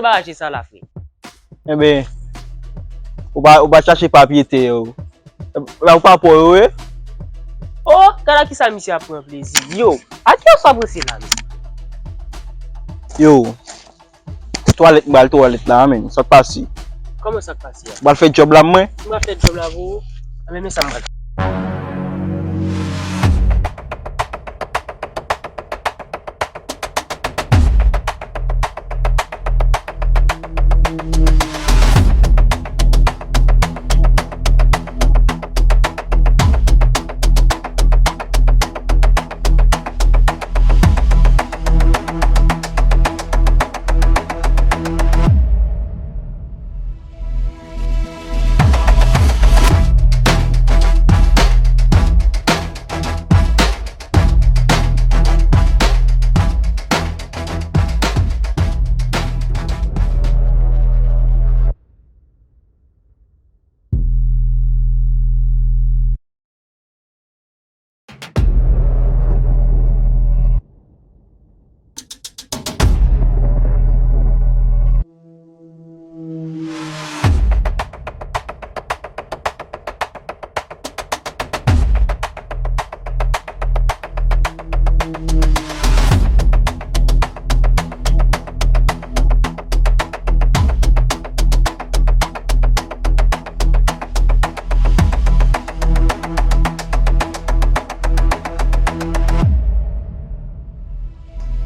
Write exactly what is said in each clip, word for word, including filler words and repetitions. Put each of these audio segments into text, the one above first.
pa rache sa la, frè. Enben, ou pa, ou pa chache papye tè yo. La ou pa pran yo, wi? Oh, gade kisa misye ap pran plezi. Yo, a ki sa w panse la, mesye? Yo, twalèt, m pral twalèt la, men. Sa k pase? Kòman sa k pase a? M pral fè djòb la, mwen. M pral fè djòb la pou ou. A, men, men sa m pral fè.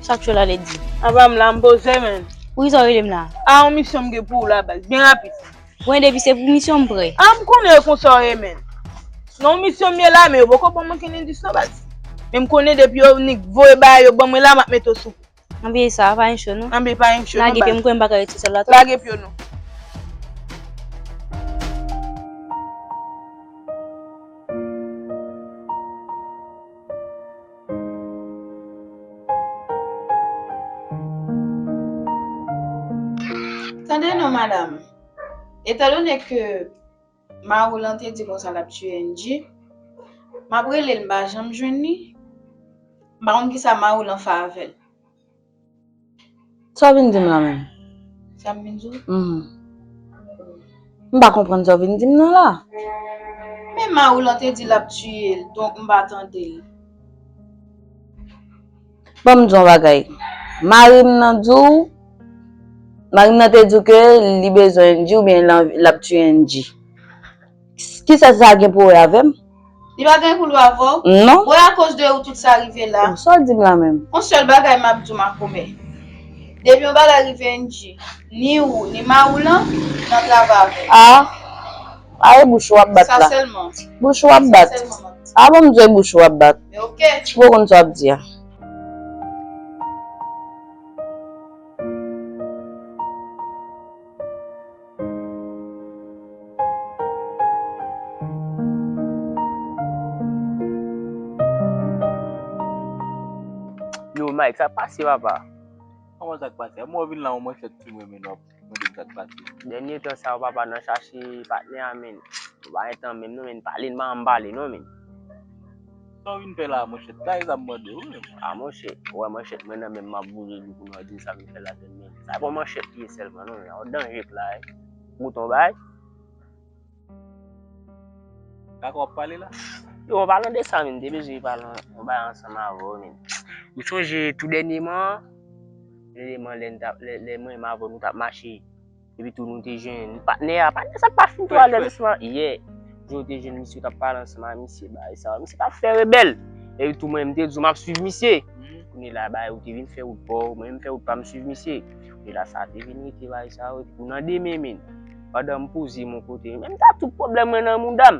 Sa k cho la, Lady? Apa m la, m poze, men. Poukisa w rele m la? A, yon misyon m gen pou ou la, baz. Byen rapid. Bon, depi se pou misyon m prè. A, m konnen e konsa w ye, men. Nan yon misyon m ye la, men yo poko ban m okenn endis, non, baz. Men m konnen depi yo nik voye bagay yo ban mwen la, m ap mete w sou kou. Anben sa, pa gen cho, non. Anben pa gen cho, non, baz. Lage pye m, kwè m pa ka ret sou sèl la tou. Lage pye w, non. Tande non, madanm. Etandone ke mari w lan te di konsa l ap tiye Angie, m ap rele l, m pa janm jwenn li. M pa konn kisa mari w lan fè avè l. Sa w vin di m la menm? Sa m vin di w? Mhm. M pa konprann sa w vin di m nan la. Men mari w lan te di l ap tiye l, donk m pa tande l. Ban m di w yon bagay. Mari m nan di w, mari m nan te di w ke li bezwen Angie oubyen l an-, l ap tiye Angie. Kisa sa gen pou wè avè m? Li pa gen pou l wè avè w? Non. Bon, e akoz de ou tout sa rive la. Sa w di m la menm? Yon sèl bagay m ap di w, makomè. Depi yon bagay rive Angie, ni ou, ni mari w lan, n ap travay avè l. A, a e bouch ou w ap bat la. Sa sèlman. Bouch ou w ap bat. Sa sèlman m ap di. A bon, m di w e bouch ou w ap bat. Men oke. Ou poko konn sa w ap di a. Yo, Mike, sa k pase, papa? Kòman sa k pase? Mwen vin la, yon manchèt ki mwen, men w ap mande m sa k pase. Dènye tan sa yo, papa, nan chache patnè a, men. Nou pa gen tan menm, non, men. Pale, n pa janm pale, non, men. Sa w vin fè la, monchè? Kay sa m mande w, wi. A, monchè, ou wè manchèt mwen nan men m, m ap boule li pou nou di sa m fè la, men sa pa manchèt li ye sèlman, non, men yon danje pla, wi. Mouton bay. Sa w ap pale la? Yo, an palan de sa, men, m te bezwen pale yon, yon bagay ansanm avè w, men. Ou sonje tou dènyèman, dènyèman, lè n t ap, lè, lè mwen menm avè w nou t ap mache. Epi tou nou te jwenn patnè a. Patnè sa pa fin twò alèz ansanm yè. Jou te jwenn misye, w t ap pale ansanm ak misye, bagay sa. Misye t ap fè rebèl. Epi tou mwen, m te di w m ap swiv misye. Kounye la, bagay ou te vin fè wout pa w, mwen menm fè wout pa m swiv misye. Kounye la, sa te vin rete bagay sa yo. Epi tou nan demen, men. Pandan m poze m yon kote, men m ta tout pwoblèm mwen nan mouda m.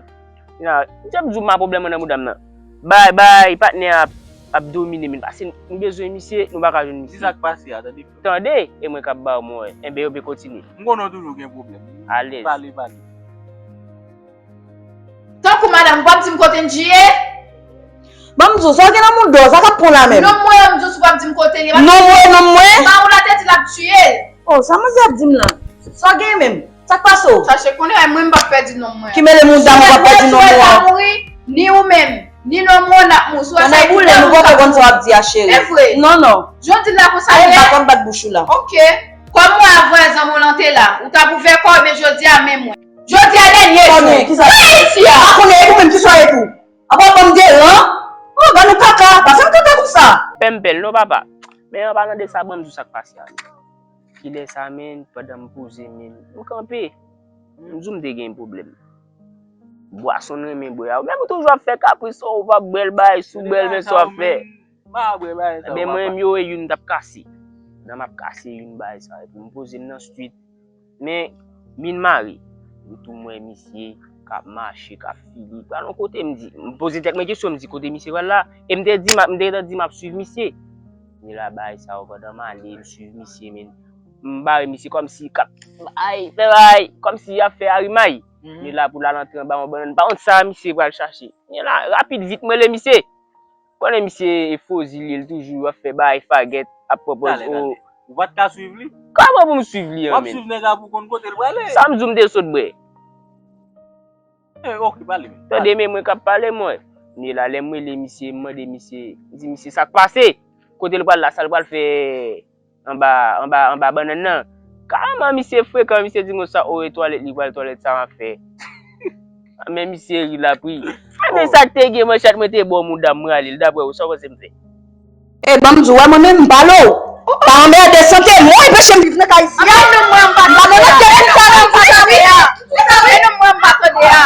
Kounye la, m t ap di w m pa pwoblèm mwen nan mouda m nan. Bay, bay, patnè a ap, ap domine, men pase nou bezwen misye, nou pa ka jwenn misye. Di sa k pase a, tande. Tande, e mwen k ap ba w mwen. Enben, yo vle kontinye. M konnen w toujou gen pwoblèm. Alèz. Pale, pale. Tankou madanm, ou p ap di m kote Angie ye? Ban m di w, sa w gen nan mouda w, sa k ap pran la menm? Non mwen, m di w, si w p ap di m kote l ye. Non mwen, non mwen. Mari w la te di l ap tiye l. Oh, sa manzè ap di m lan? Sa w gen menm? Sa k pase w? Chache konnen, ay, mwen, m p ap pèdi non mwen. Ki mele mouda m, ou p ap pèdi non mwen. Si w wè l pa mouri, ni ou menm, ni non mwen, n ap mouri. Si w wè sa, boule, nou poko konn sa w ap di a, cheri. E vre. Non, non. Jodi la konsa ye. Ay, m pa konn bat bouch ou la. Ok. Kòm mwen avwazin w lan te la, ou t ap ouvè kò w, men jodi a, men mwen. Jodi a, dènye jou. Konnen, kisa? Sa isi a! Pa konnen, e ou menm, kisa w ye tou? Apa w ban m deran? Oh, ban nou kaka, pa fè m kaka konsa. Fè m bèl non, papa. Men an palan de sa, ban m di w sa k pase a. Kilè sa, men, pandan m poze, men, m kanpe. M di w m te gen pwoblèm. Bwason n renmen bwè a. Ou menm ou toujou ap fè kapris, ou pa bwè l, bay, si w bwè l, men sa w ap fè. Ebyen, mwen menm yo, e youn t ap kase. Nan m ap kase youn bay sa. Epi m poze m nan street. Men, min mare. M tou m wè misye k ap mache, k ap file. Pral yon kote, m di, m poze tèt mwen kesyon, m di, kote misye pral la? E m te di, m ap- m te gentan di m ap swiv misye. Men la, bay sa yo, pandan m ale, m swiv misye, men. M bare misye kòmsi k ap bay, fè bay, kòmsi y ap fè arimay. Men la, pou l al antre anba yon bannann, pa kont sa misye pral chache. Men la, rapid, vit, m rele misye. Konnen misye e fozil ye, l toujou ap fè bagay fagèt, ap pwopoze. Talè, talè. Ou pa t ka swiv li? Kòman pou m swiv li an, men? W ap swiv nèg la pou konn kote l prale. Sa m di w m te sot bwè. Eh, ok, pale, men. Tande, men mwen k ap pale, mwen. Men la, lè m rele misye, m mande misye, m di misye, sa k pase? Kote l pral la, sa l pral fè anba, anba, anba bannann nan? Kareman, misye frekan, misye di m konsa, o, e twalèt li pral, twalèt sa m ap fè. Men misye ri, l ap ri. Men sa k te gen, manchèt mwen te ba w mouda m, m rale l, daprè ou, sa w panse m fè? E, ban m di w, wè, mwen menm, m pale w. Pa anmède sante m, ou anpeche m viv nan kay isi a. M pa nan lòt teren m pa nan kay isi a. M pa nan lòt teren m pa tande a.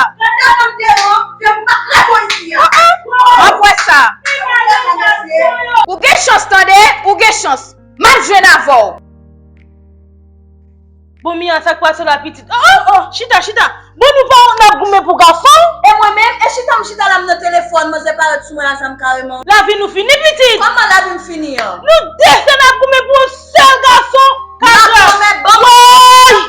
M ap wè sa. Ou gen chans, tande, ou gen chans. M ap jwenn avè w. Bon, Mia, sa k pase la, pitit? Oh, oh, oh, chita, chita. Bon, nou pa wont n ap goumen pou gason? E mwen menm, e chita m chita la, m nan telefòn, manzè parèt sou mwen a zam kareman. Lavi nou fini, pitit. Kòman lavi m fini an? Nou de sèn ap goumen pou yon sèl gason. Kagra. Woy!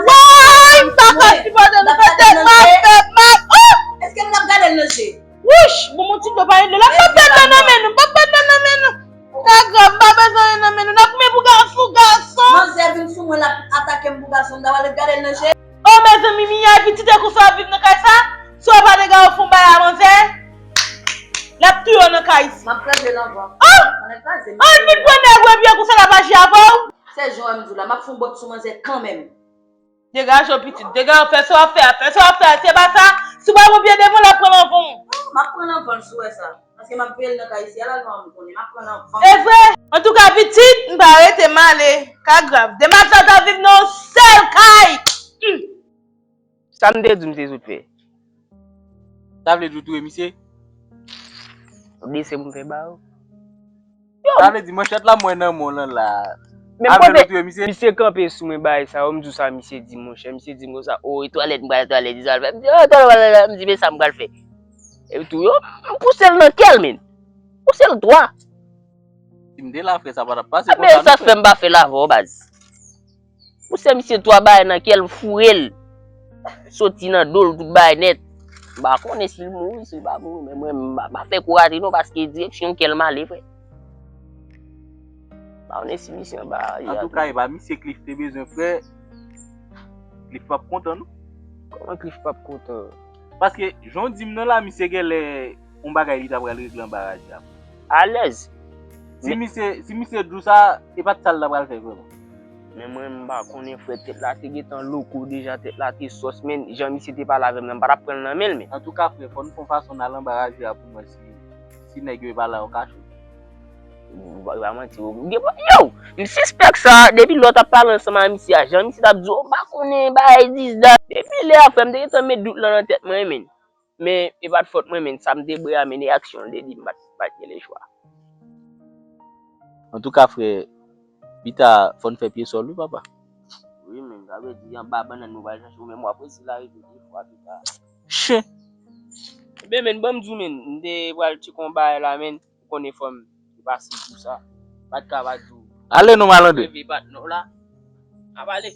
Woy! M pa ka sipòte nou, fè tèt mal, fè mal. Oh! Èske n ap gade l nan je? Wouch! Bon, mon ti dlo pa ede la. M ap pèdi nan men nou, m ap pèdi nan men nou. Kagra, m pa bezwen anyen nan men nou. N ap goumen pou gason, gason. Manzè vin sou mwen, l ap atake m pou gason, m ta pral gade l nan je. Oh, mezanmi, Mia, epi ti te konsa w ap viv nan kay sa? Si w pa te gawo fon bay a manzè, l ap touye w nan kay isi. M ap kraze l anvan. Oh! Ann vin pran nèg w epi konsa l ap aji avè w. Se jan w wè m di w la, m ap fon bòt sou manzè kanmenm. Degaje w, pitit, degaje w, fè sa w ap fè a, fè sa w ap fè a, se pa sa, si w pa pran pye devan l, l ap pran l anvan w. M ap pran l anvan l, si w wè sa. Paske m ap veye l nan kay isi a, l al ban m konnen, m ap pran l anvan. E vre? Antouka, pitit, m pa rete, m ale. Ka grav. Demen sa w ta viv nan yon sèl kay. Hmm. Sa m te di w m te sot fè. Sa vle di w touye misye? Blese pou m fè ba ou. Yo! Sa vle di manchèt la m wè nan men w lan la. Men avè l ou touye misye? Misye kanpe sou mwen bagay sa yo, m di w sa misye di monchè, misye di m konsa, o, e twalèt m pral twalèt, di sa l fè. M di, o, twalèt, twalèt, m di, men sa m pral fè. Epi tou, yo, m pouse l nan kè l, men. Pouse l twa. Si m te la, frè, sa pa t ap pase konsa non, frè. Men sa k fè m pa fè l avè w, baz. Pouse misye twa bagay nan kè l, foure l. Soti nan do l, tout bagay nèt. M pa konnen si l mouri, si l pa mouri, men mwen, m pa, m pa fè kouraje non, paske direksyon kè l m ale, frè. M pa konnen si misye anba. Antouka, e pa misye Cliff te bezwen, frè. Cliff p ap kontan, non. Kòman Cliff p ap kontan? Paske, jan w di m nan la, misye genlè yon bagay li ta pral regle anba raje a. Alèz. Si misye, si misye di w sa, e pa t sa l ta pral fè vrèman. Men mwen, m pa konnen, frè, tèt la te gentan loko deja, tèt la te sòs, men jan misye te pale avè m nan, m pa t ap pran l nan men l, men. Antouka, frè, fò n fè yon fason n al anba raje a pou mwen si, si nèg yo e pa la yo kache. Ou pa, pa manti, ou gen, yo, m sispèk sa, depi lè w t ap pale ansanm ak misye a, jan misye t ap di w, m pa konnen, bagay dis dat. Depi lè a, frè, m te gentan met dout lan nan tèt mwen, men. Men, e pa t fòt mwen, men, sa m te bwè a, men, e aksyon l te di m pa t, pa t gen lechwa. Antouka, frè, pita, fò n fè pye sòl, wi, papa. Wi, men, sa vle di, anba bannann nou pral chache w, men, w ap resi la, rete de fwa pita. Chen! Ebyen, men, ban m di w, men, m te pral tcheke yon bagay la, men. Ou konnen fò m pase pou sa. Pa t ka pa di w. Ale non, malandren. Leve patnè w la. Ap ale.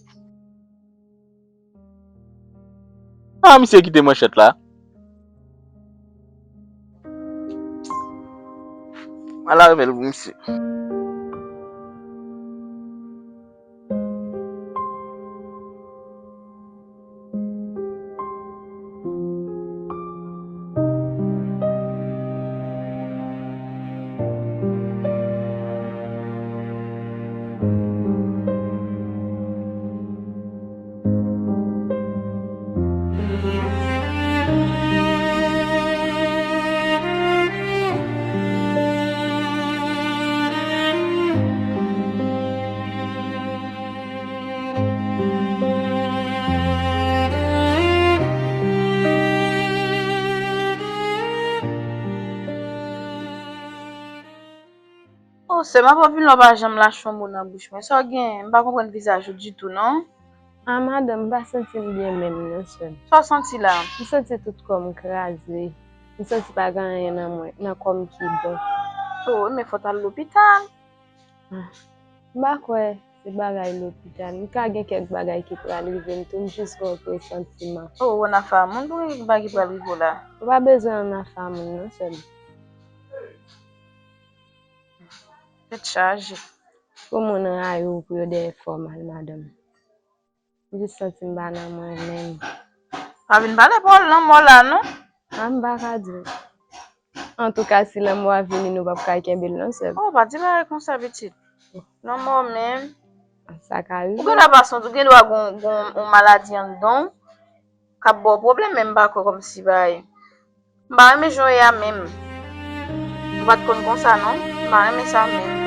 Ah, misye kite manchèt la. Al avè l pou misye. Sè m, apa w vin la w pa janm lage yon mo nan bouch mwen. Sa w gen? M pa konprann vizaj ou ditou, non. A, madanm, m pa santi m byen menm, non, sè m. Sa w santi la? M santi tout kò m kraze. M santi pa gen anyen nan mwen, nan kò m ki bon. O, men fò w t al lopital. A, m pa kwè se bagay lopital. M ka gen kèk bagay ki pral rive m tou, m jis gen yon presantiman. O, w ann afa moun pou gen kèk bagay ki pral rive w la? Ou pa bezwen ann afa moun, non, sè m. Tèt chaje. Pou moun rayi w, pou yo dèyè fè w mal, madanm. M jis santi m pa nan mwen menm. Pa vin pale pawòl lanmò la, non. A, m pa ka di w. Antouka, si lanmò a vini, nou p ap ka kenbe l, non, sè m. O, pa di bagay konsa, pitit. Lanmò menm. Sa ka rive. Ou gen dwa pa santi, ou gen dwa gon, gon, yon maladi anndan w k ap ba w pwoblèm, men m pa kwè kòmsi bagay. M pa renmen jan w ye a menm. Ou pa t konn konsa non. M pa renmen sa menm.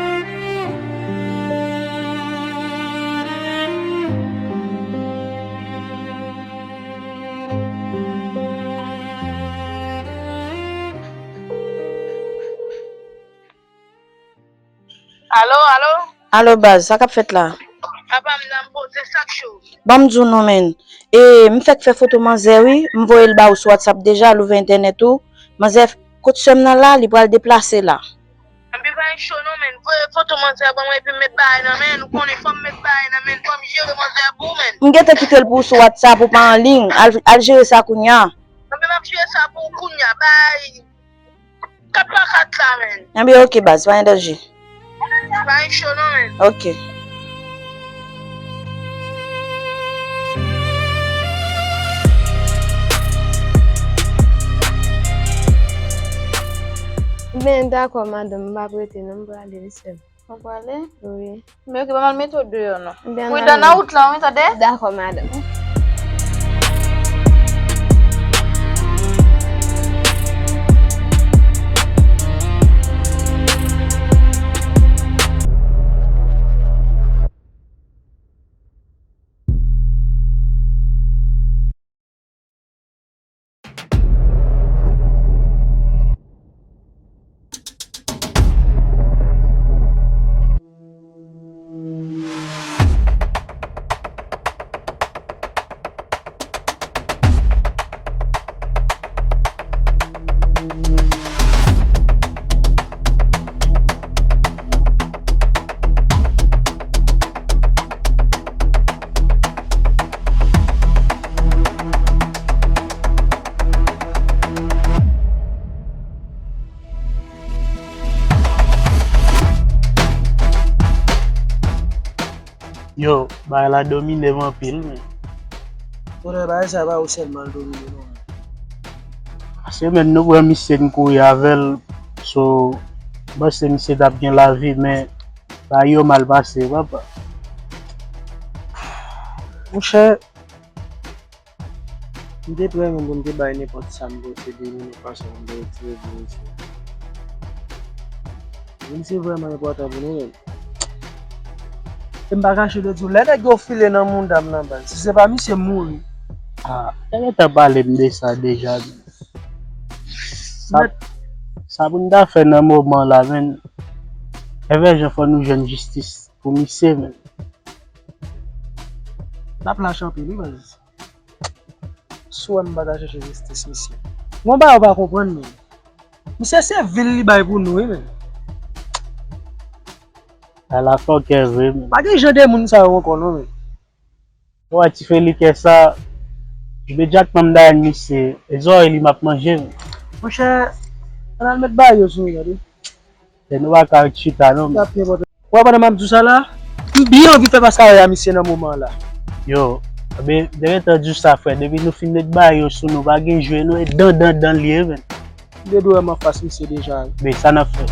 Alo, alo? Alo, baz, sa k ap fèt la? Apa m nan poze sak cho. Ban m di w non, menn. E, m fèk fè foto manzè, wi. M voye l ba ou sou WhatsApp deja, l ouvè entènèt ou. Manzè, kot sè m nan la, li pral deplase la. Anpi pa cho non, menn. Voye foto manzè ban mwen epi m met bagay nan men l. Ou konnen fò m met bagay nan men l, fò m jere manzè pou ou, menn. M gentan kite l pou ou sou WhatsApp, ou pa an liy. Al, al jere sa kounye a. Anpi m ap jere sa pou ou kounye a. Bay. Kat pa kat la, menn. Enben, ok, baz, pa gen danje. Pa gen cho non, menn. Ok. Men, dakò, madanm, m p ap rete non, m prale, wi, sè m. Ou prale? Wi. Men ok, pa mal mete w deyò non. Pridan nan wout lan, wi, tande? Dakò, madanm. Yo, bagay la domine m anpil, men. Tonnè, bagay sa pa ou sèlman l domine non. Paske menm nou pran misye n kouri avè l, so, m panse misye t ap gen lavi, men bagay yo mal pase, papa. Monchè, m te prè menm pou m te bay nenpòt sa m posede, nenpòt fason pou m te retire pou misye. Misye vrèman enpòtan pou nou menm. E m pa kache de di w, lè nèg yo file nan mouda m nan baz, si se pa misye m mouri. Ah, te gentan pale m de sa deja. Sa, sa pou n ta fè nan moman la, menn. Evè jan fò nou jwenn jistis pou misye, menn. N ap lache anpil, wi, baz. Si w wè m pa ta chèche jistis misye. Gon bagay ou pa konprann, menn. Misye se vi l li bay pou nou, wi, menn. Ala fòkè vre, menn. Pa gen jan de moun sa yo ankò, non, menn. Ou wè ti felikè sa, imedyatman m ta jwenn misye, e zòrèy li m ap manje, menn. Monchè, ann al met bagay yo sou nou, gade. E nou pa ka chita, non. Ou wè pandan m ap di w sa la, m byen anvi fè pase avè a misye nan moman an la. Yo, men, depi tan di w sa, frè, depi nou fin met bagay yo sou nou, pa gen jwe, non, e dan, dan, dan l ye, menn. M te dwe wè m anfas misye deja. Men sa n ap fè.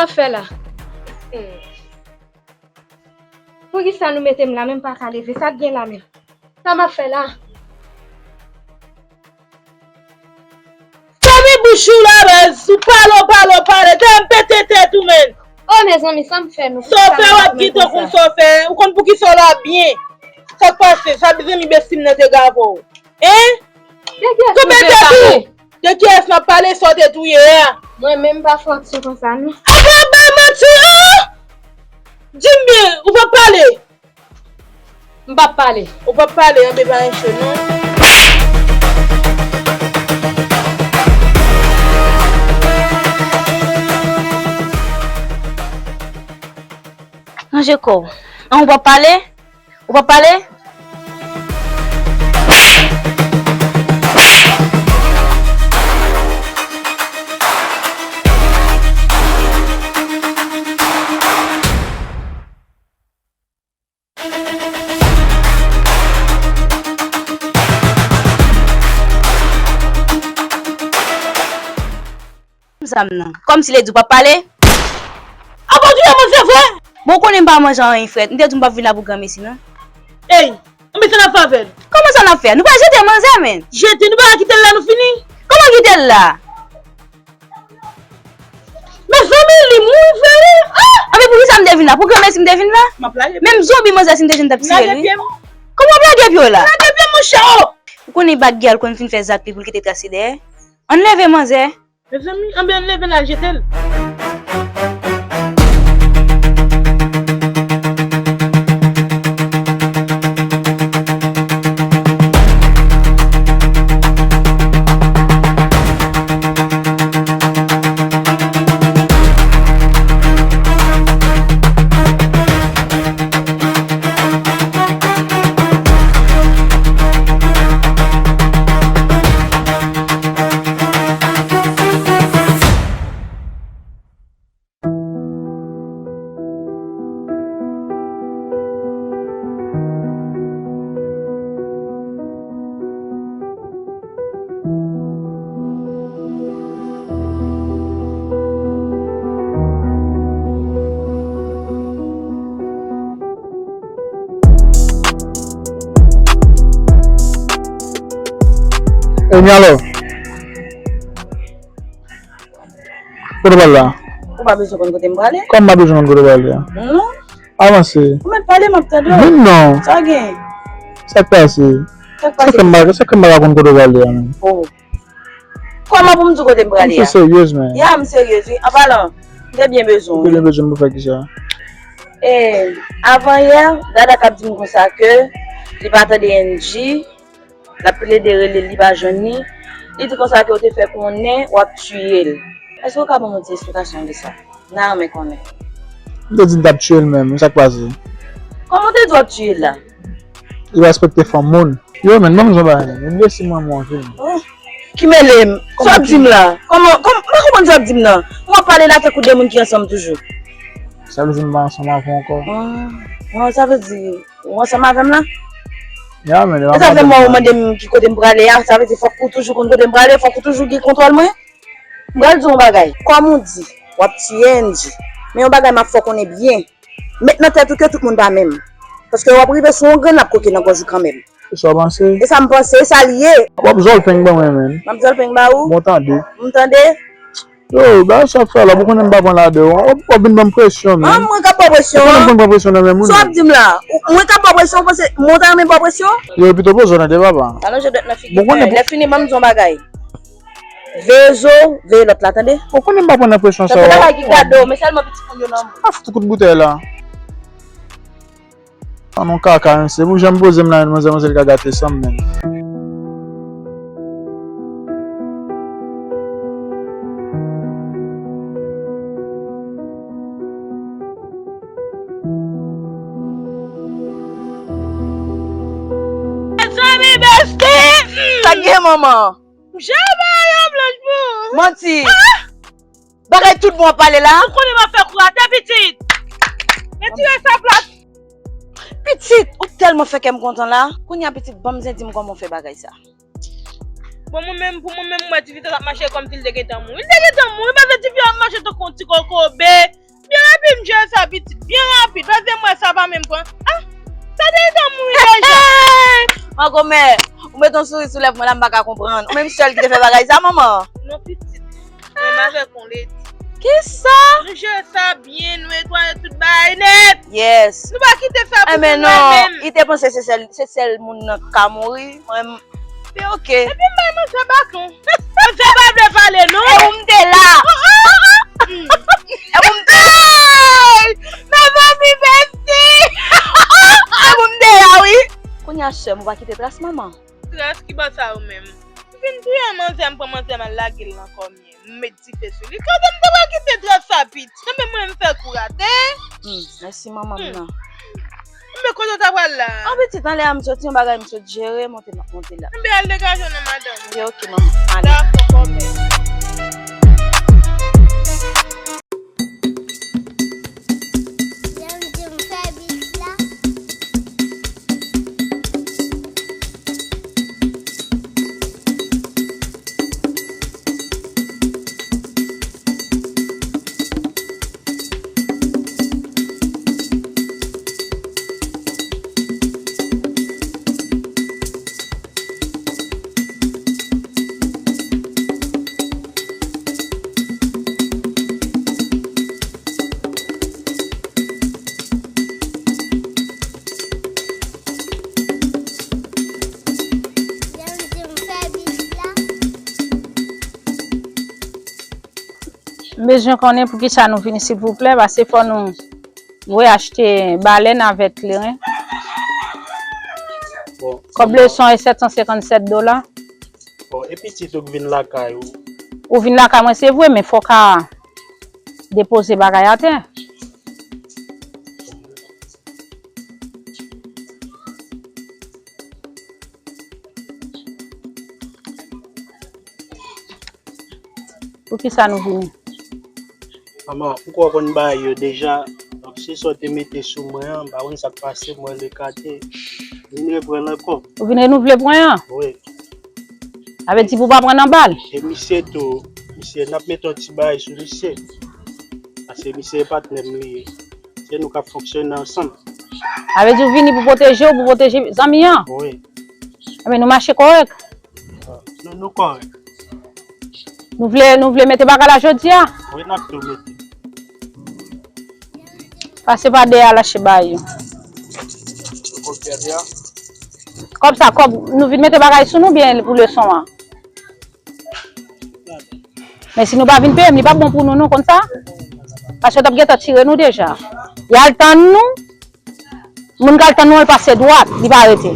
Sa w ap fè la? Hmm. Poukisa nou mete m la menm, m pa ka leve? Sa k gen la menm? Sa m ap fè la? Fèmen bouch ou la, baz. Ou pale, ou pale, ou pale. Tè m pete tèt ou, menn. Oh, mezanmi, sa m fè menm? Sa w fè, w ap gen tan konn sa w fè. Ou konn poukisa w la byen. Sa k pase? Sa mezanmi besti m nan te gave w. Hein? Konbyen tèt ou? De kiyès n ap pale? Sa w te touye a? Mwen menm pa fè aksyon konsa, non. Apa w bay manti, an? Di m byen, ou p ap pale? M p ap pale. Ou p ap pale, anben pa gen cho, non. Ranje kò w. An, ou p ap pale? Ou p ap pale? Zam nan. Kòmsi li di w p ap pale? Apa w touye manzè vre? Bon, ou konnen m pa manje anyen frèt. M te di w m p ap vin la pou granmesi, non. Ey, anben sa n ap fè avè l? Kòman sa n ap fè? Nou pral jete manzè, menn. Jete, nou pa ka kite l la, nou fini. Kòman kite l la? Mezanmi, li mouri vre, wi. Ah! Anben poukisa m te vin la? Pou granmesi m te vin la? M ap lage pye m. Menm zonbi manzè si m te jwenn t ap tiye l, wi. Kòman w ap lage pye w la? Lage pye m, monchè, oh! Ou konnen bagay al konn fin fè zak li pou l kite tras li dèyè. Ann leve manzè. Mezanmi, anben ann leve l al jete l. Ey, Mialo. Kote w pral la? Ou pa bezwen konn kote m prale? Kòman m pa bezwen konn kote w prale a? Non. Avanse. Ou mèt pale, m ap tande w. Vin non. Sa gen? Sa k pase? Sa k pase? Sa fè m pa, sa fè m pa ka konn kote w prale a menm? Oh. Kòman pou m di w kote m prale a? Ou seryez, menn? Ya, m seryez, wi. An palan, m te byen bezwen w, wi. Ou te byen bezwen m pou fè kisa? E, avan yè, Dada t ap di m konsa ke li pa tande Angie. L ap plede rele l, li pa jwenn li. Li di konsa ke w te fè konnen w ap tiye l. Èske w ka ban mwen yon ti esplikasyon de sa? M ta renmen konnen. M te di m t ap tiye l menm, sa k pase? Kòman w te di w ap tiye l la? Li pa respekte fanm moun. Yo, menn, ban m di w yon bagay, menn. Menn, lese mwen, mwen, vin. Oh, ki mele m? Sa w ap di m la? Kòman, kòm, m pa konprann sa w ap di m nan. Ou ap pale la tankou de moun ki ansanm toujou. Sa vle di m pa ansanm avè w ankò? Ah, ah, sa vle di Ou ansanm avè m la? Ya, men, e sa fè m wè ou mande m ki kote m prale a, sa vle di fòk ou toujou konn kote m prale, fòk ou toujou gen kontwòl mwen. M pral di w yon bagay, kòm ou di, w ap tiye Angie. Men yon bagay m ap fè w konnen byen. Met nan tèt ou ke tout moun pa menm. Paske w ap rive sou yon grenn, l ap koke nan gòj ou kanmenm. E sa w panse? E sa m panse, e sa l ye. W ap zòl peng ban mwen, menn. M ap zòl peng ba ou? Bon, tande. M tande? Yo, bagay sa w ap fè la, ou konnen m pa pran ladan w. W ap, w ap vin ban m presyon, menn. An, mwen k ap ba w presyon an? Ou konnen m konn pran presyon nan men moun, menn. Sa w ap di m la? Ou, mwen k ap ba w presyon, ou panse mwen ta renmen ba w presyon? Yo, pito poze w nan deba pa. Alonje dwèt nan figi w. Lè fini, ban m di w yon bagay. Veye zo w, veye lòt la, tande? Ou konnen m pa pran nan presyon sa yo. Tande bagay ki gade w, men sèlman pitit moun yo nan men w. A fout kout boutèy la. An non kaka, mesye. Pou jan m poze m la, manzè, manzè ka gate san m menm. Mezanmi, besti! Sa k gen, manman? Jan bagay yo blanch pou ou. Manti. Ah! Bagay tout bon w ap pale la. Ou konnen m ap fè kou atè, pitit. Retire sa plat. Pitit, ou tèlman fè kè m kontan la. Kounye a, pitit, ban m zen di m kòman w fè bagay sa. Bon, mwen menm, pou mwen menm, m wè ti fi sa t ap mache kòmsi l te gentan mouri. Li te gentan mouri, paske ti fi a ap mache tankou yon ti kokobe. Byen rapid, m jere sa pitit. Byen rapid. Paske m wè sa pa menm pran. Ah, sa te gentan mouri deja. Mangonmè, ou met yon souri sou lèv mwen la, m pa ka konprann. Ou menm sèl ki te fè bagay sa, manman? Non, pitit. Mwen m avèk yon ledi. Kisa? Nou jere sa byen, nou netwaye tout bagay nèt. Yes. Nou pa kite sa pou nou menm. Li te panse se sèl, se sèl moun nan k ka mouri. Mwen, men oke. Epi m bay manzè baton. Manzè pa vle pale, non. E ou m te la. E ou m te la. Mezanmi, mèsi. E ou m te la, wi. Kounye a, sè m, ou pa kite tras manman? Tras ki bò sa ou menm? M fin touye manzè, m pran manzè, m al lage l nan kòmye. M met dife sou li. Kote m te pral kite tras sa, pitit? Enben mwen m fè kou rate. Hmm, mèsi manman m nan. Enben kote w ta pral la? An pitit, anlè a m soti, yon bagay m sot jere, monte m ap monte la. Enben al degaje w nan madanm ou. Gen oke manman, ale. Dakò, kòmè. Jan m di m fè bis la. M bezwen konnen poukisa nou vini, silvouplè, paske fò nou voye achte balèn avèk kleren. Bon, kòb leson e sèt san senkannsèt dola. Bon, e pitit ou k vin lakay ou? Ou vin lakay mwen, se vre, men fò w ka depoze bagay atè. Poukisa nou vini? Manman, ou kwè w konn bagay yo deja. Donk, se sa w te mete sou mwen an, m pa konn sa k pase, mwen l ekate. Vin reprann ankò. Ou vin renouvle pwen an? Wi. Sa vle di pou w pa pran nan bal? E misye tou, misye, n ap mete yon ti bagay sou misye. Paske misye e patnè m li ye. Se nou k ap fonksyone ansanm. Sa vle di w vini pou pwoteje w, pou pwoteje zanmi an? Wi. Enben, nou mache kòrèk. Nou, nou kòrèk. Nou vle, nou vle mete bagay la jodi a? Wi, n ap tou mete. Pase pa dèyè al achte bagay yo. Kòb sa, kòb, nou vin mete bagay sou nou byen pou leson an. Men si nou pa vin peye m, li p ap bon pou nou, non, konn sa? Paske yo t ap gentan tire nou deja. Y al tann nou. Moun k al tann nou an, l pase dwat, li pa rete.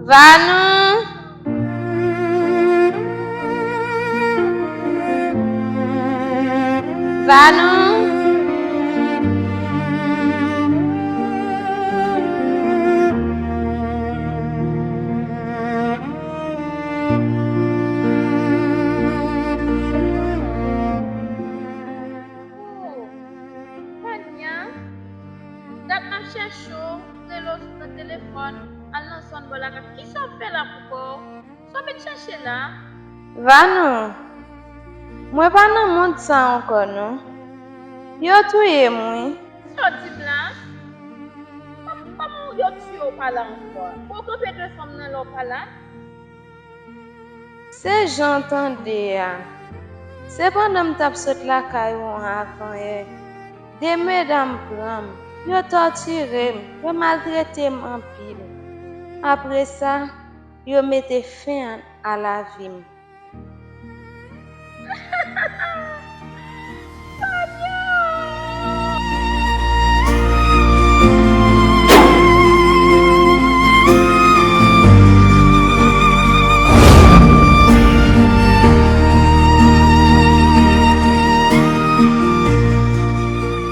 Vanou! Vanou! Vania, dat m ap chèche w, rele w sou nan telefòn, al nan zòn bò lakay. Kisa w ap fè la pou kò w? Sa w met chache la? Vanou, mwen pa nan mond sa ankò non. Yo touye m wi. Sa w di m la? Kòm, kòman yo touye w pa la ankò? Ou kanpe devan m nan lè w pa la? Se jan w tande a. Se pandan m t ap sot lakay ou an avanyè, de medam pran m, yo tòtire m, yo maltrete m anpil. Apre sa, yo mete fen a lavi m.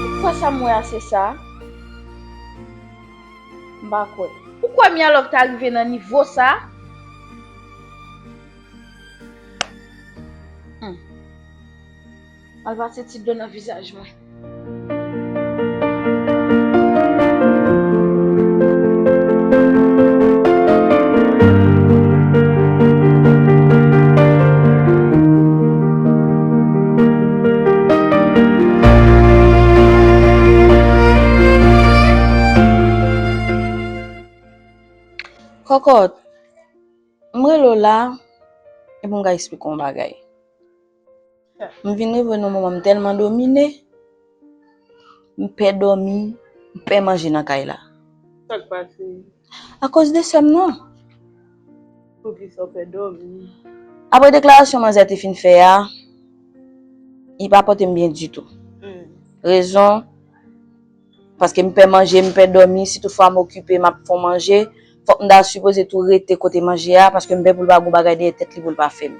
Ou kwè sa m wè a se sa? M pa kwè. Ou kwè Myalòv ta rive nan nivo sa? Hmm. Al pase ti dlo nan vizaj mwen. Kòkòt, m rele w la, e pou m ka eksplike w yon bagay. M vin rive nan moman m tèlman domine, m pè dòmi, m pè manje nan kay la. Sa k pase? Akoz de sè m nan. Poukisa w pè dòmi? Apre deklarasyon manzè te fin fè a, li pa pote m byen ditou. Hmm. Rezon, paske m pè manje, m pè dòmi, si toutfwa m okipe, m ap fè w manje, fòk m ta sipoze tou rete kote manje a, paske m pè pou l pa gon bagay dèyè tèt li pou l pa fè m.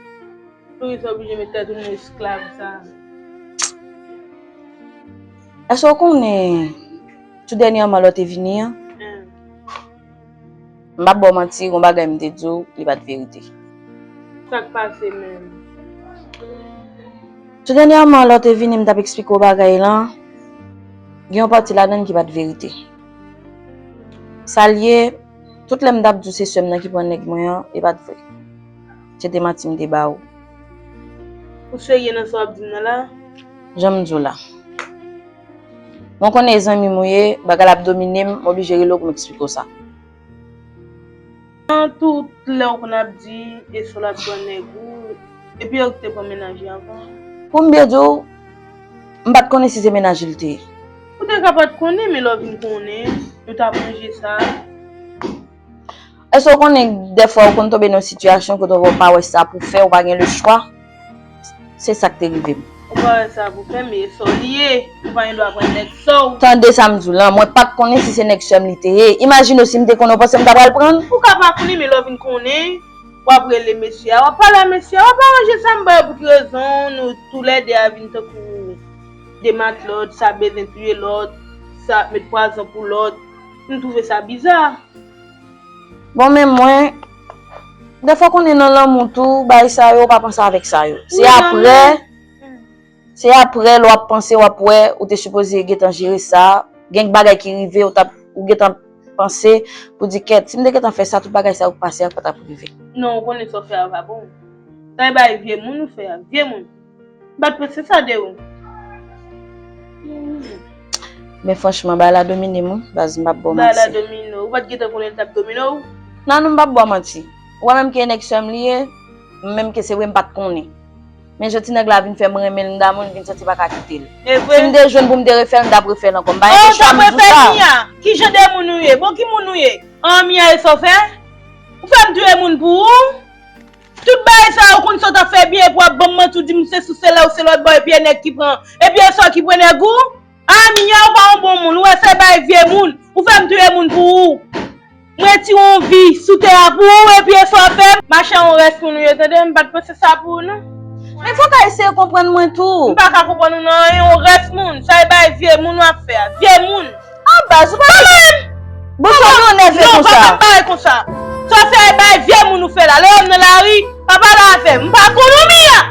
Poukisa w oblije met tèt ou nan esklav sa? Èske w konnen tou dènyèman lè w te vini an? Hmm. M p ap ba w manti, gon bagay m te di w, li pa t verite. Sa k pase menm? Tou dènyèman, lè w te vini, m t ap eksplike w bagay lan, gen yon pati ladan l ki pa t verite. Sa l ye, tout lè m t ap di w se sè m nan ki pran nèg mwen an, e pa t vre. Se te manti m te ba w. Ou serye nan sa w ap di m nan la? Jan m di w la. Mwen konnen e zanmi m ou ye, bagay la ap domine m, m oblije rele w pou m eksplike w sa. Nan tout lè w konn ap di, e sou l ap pran nèg ou, epi yo te pran mennaj li anvan. Pou m byen di w, m pa t konnen si se mennaj li te ye. Ou te ka pa t konnen, men lè w vin konnen, nou t ap ranje sa. Èske w konnen dèfwa ou konn tonbe nan yon sitiyasyon kote w pa wè sa pou fè, ou pa gen lechwa? Se sa k te rive m. Ou pa wè sa pou fè, men e sa w li ye. Ou pa gen dwa pran nèg sa w. Tande sa m di w lan, mwen pa t konnen si se nèg sè m li te ye. Imajine w si m te konnen, w panse m ta pral pran l? Ou ka pa konnen, men lè w vin konnen, w ap rele mesye a, w ap pale a mesye a, w ap aranje sa m ba yo pou ki rezon nou toulède a vin tankou de matlòt, sa bezwen touye lòt, sa ap met pwazon pou lòt. M twouve sa biza. Bon, men mwen, dèfwa konnen nan lanmou tou, bagay sa yo, w pa panse avèk sa yo. Se apre, se apre, lè w ap panse, w ap wè, ou te sipoze gentan jere sa. Gen bagay ki rive, ou t ap, ou gentan panse, pou di, kèt, si m te gentan fè sa, tout bagay sa yo k pase a pa t ap rive. Non, ou konnen sa w fè a pa bon. Sa e bagay vye moun ou fè a, vye moun. M pa t panse sa de ou. Men franchman, bagay la domine m, wi, baz, m p ap ba w manti. Bagay la domine w. Ou pa t gentan konnen l t ap domine w? Non, non, m p ap ba w manti. Ou wè menm ke nèg sè m li ye, menm ke se vre m pa t konnen. Men jan ti nèg la vin fè m renmen l, m damou l, m vin santi m pa ka kite l. E vre? Si m te jwenn pou m te refè l, m t ap refè l ankò. M pa gen lechwa, m di w sa. Ki jan de moun ou ye? Bon, ki moun ou ye? An, Mia, e sa w fè? Ou fè m touye moun pou ou? Tout bagay sa yo, ou konn sa w t ap fè byen, epi w ap ban m manti, w di m se sou se la ou se lòt bò, epi e nèg ki pran, epi e sa w ki pran nèg ou? A, Mia, ou pa yon bon moun, ou wè se bagay vye moun, ou fè m touye moun pou ou. M retire yon vi sou tè a pou ou, epi e sa w ap fè m. Machann, yon rès moun ou ye, tande, m pa t panse sa pou ou, non. Men fòk w eseye konprann mwen tou. M pa ka konprann ou nan anyen, yon rès moun. Sa e bay vye moun w ap fè a. Vye moun. Ah, baz, ou pa... Kanmenm! Bon, sa nou nève konsa. Non, pa, pa pale konsa. Sa w fè e bay vye moun ou fè la. Lè yo nan lari, pa pale avè m. M pa konn ou, Mia!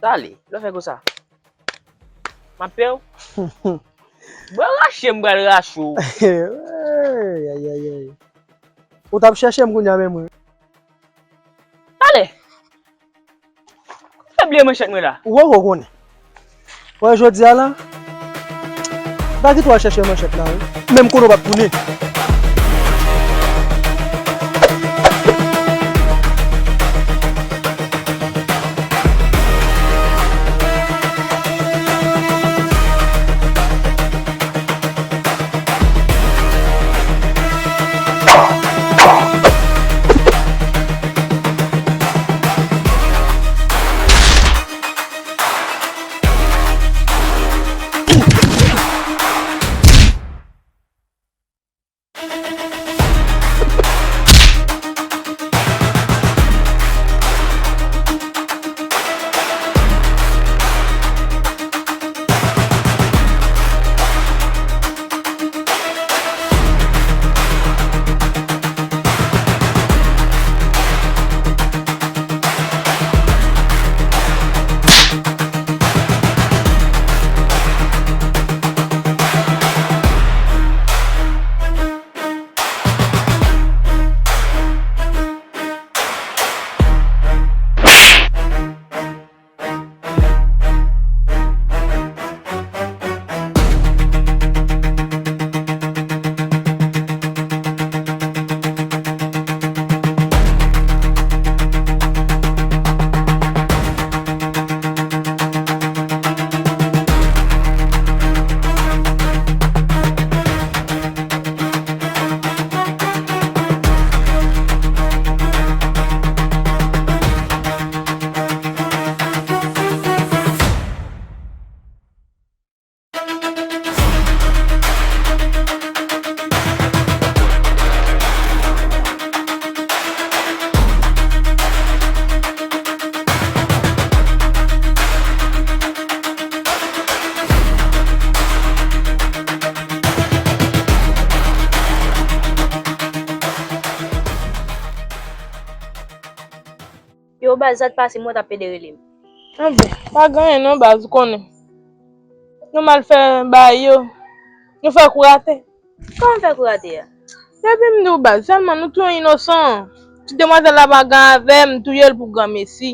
Sa ale, lè w fè konsa. M ap pè w. Bò rache m pral rache w. Ay, ay, ay. Ou t ap chèche m kounye a menm wi. Talè. Ou fè bliye manchèt mwen la. Ou poko konnen. Wè jodi a la. M pa kite w al chèche manchèt la wi. Menm konnen w p ap tounen. Yo, baz, sa t pase, mwen t ap pede rele m. Anben, pa gen anyen non, baz, ou konnen. Nou mal fè bagay yo. Nou fè kou rate. Kòman fè kou rate a? Depi m di w, baz, sèlman nou touye yon inosan. Ti demwazèl la pa gen avè m, touye l pou granmesi.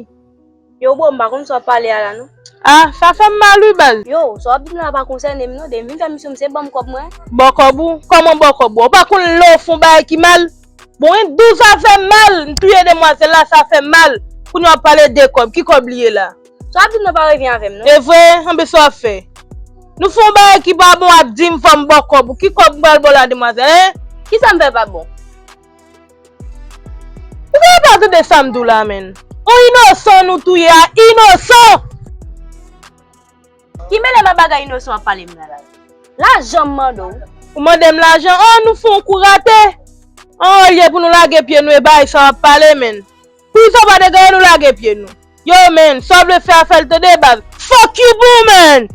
Yo, bro, m pa konn sa w ap pale a la, non. Ah, sa fè m mal, wi, baz. Yo, sa w ap di m la pa konsène m, non. Depi m vin fè misyon, m se ban m kòb mwen. Ba w kòb ou? Kòman ba w kòb ou? Ou pa konn lè w fè yon bagay ki mal? Bon, en douz sa fè mal, m touye demwazèl la, sa fè mal. Kounye a w ap pale de kòb, ki kòb li ye la? Sa w ap di m nan pa revyen avè m, non. E vre, anben sa w ap fè? Nou fè yon bagay ki pa bon, w ap di m fò m ba w kòb ou. Ki kòb m pral ba w la, demwazèl, en? Kisa m fè pa bon? Ou genlè pa tande sa m di w la, menn. On inosan nou touye a, inosan! Ki mele m a bagay inosan w ap pale m nan la? Lajan m mande w. Ou mande m lajan? Oh, nou fè yon kou rate. Oh, olye pou nou lage pye nou e bay sa w ap pale, menn. Pou sa w pa degaje nou lage pye nou. Yo, menn, sa w vle fè a fè l tande, baz. Fuck you, boo, menn!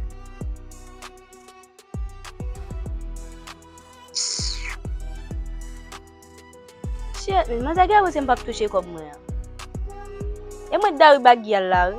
Shit, men manzè gen pou se m p ap touche kòb mwen an. E mwen t dari bag y al la, wi.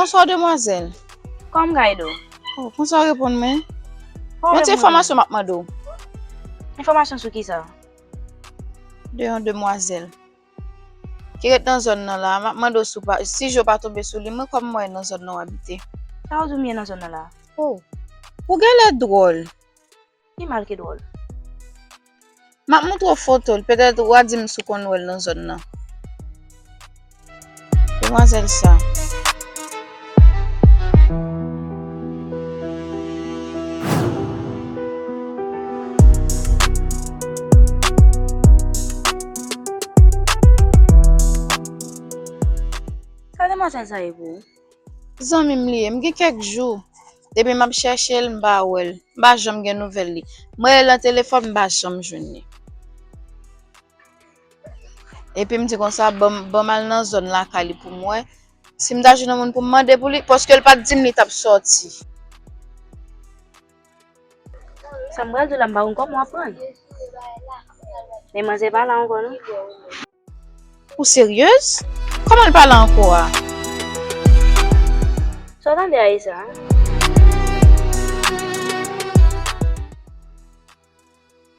Bonswa, demwazèl. Kòman m ka ede w? Oh, konsa w reponn mwen? Yon ti enfòmasyon m ap mande w. Enfòmasyon sou ki sa? De yon demwazèl ki ret nan zòn nan la. M ap mande w si w pa, si je w pa tonbe sou li. Mwen, kòm mwen nan zòn nan w abite. Sa w di w m ye nan zòn nan la? Oh. Ou genlè dwòl. Pi mal ke dwòl. M ap montre w foto l, petèt w a di m si w konn wè l nan zòn nan. Demwazèl sa. Sa demwazèl sa ye pou ou? Zanmi m li ye. M gen kèk jou depi m ap chèche l, m pa wè l. M pa janm gen nouvèl li. M rele l nan telefòn, m pa janm jwenn li. Epi m di konsa, ban m, ban m al nan zòn lakay li pou m wè. Si m ta jwenn yon moun pou m mande pou li, paske l pa t di m li t ap sòti. Sa m pral di w la, m pa konn kòman w ap pran l. Men manzè pa la ankò, non. Ou seryez? Kòman l pa la ankò a? Sa w tande a, Esa?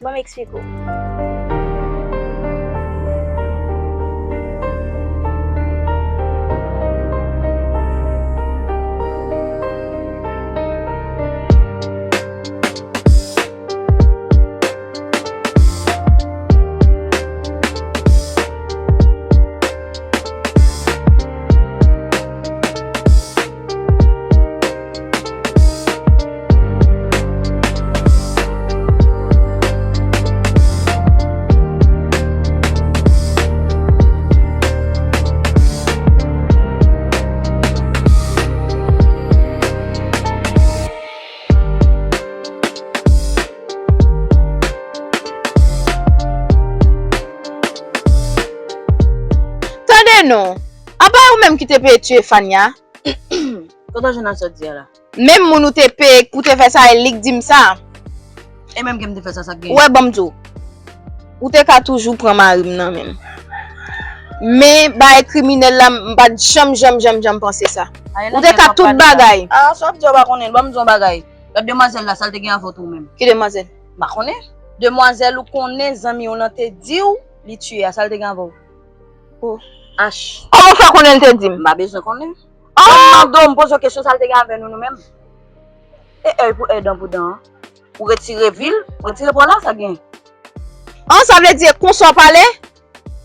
Ban m eksplike w. Tande non, apa ou menm ki te peye tiye Fania? Kote w jwenn sa w di a la? Menm moun ou te peye pou te fè sa, e li k di m sa. E menm ke m te fè sa, sa k genyen? Ou wè, ban m di w. Ou te ka toujou pran mari m nan men m. Men, bagay kriminèl la, m pa t janm, janm, janm, janm panse sa. Ou te ka tout bagay. Ah, sa w ap di a, w pa konnen l. Ban m di w yon bagay. Lòt demwazèl la, sa l te gen avè w tou menm? Ki demwazèl? M pa konnen. Demwazèl ou konnen zanmi w lan te di w li tiye a, sa l te gen avè w? Oh. Ach. Kòman w fè konnen l te di m? M pa bezwen konnen. Ah! Mwen mande w, m poze w kesyon, sa l te gen avè nou, nou menm? E èy pou èy, dan pou dan an. Ou retire vi l, ou retire pa w la, sa gen. An, sa vle di e konsa w pale?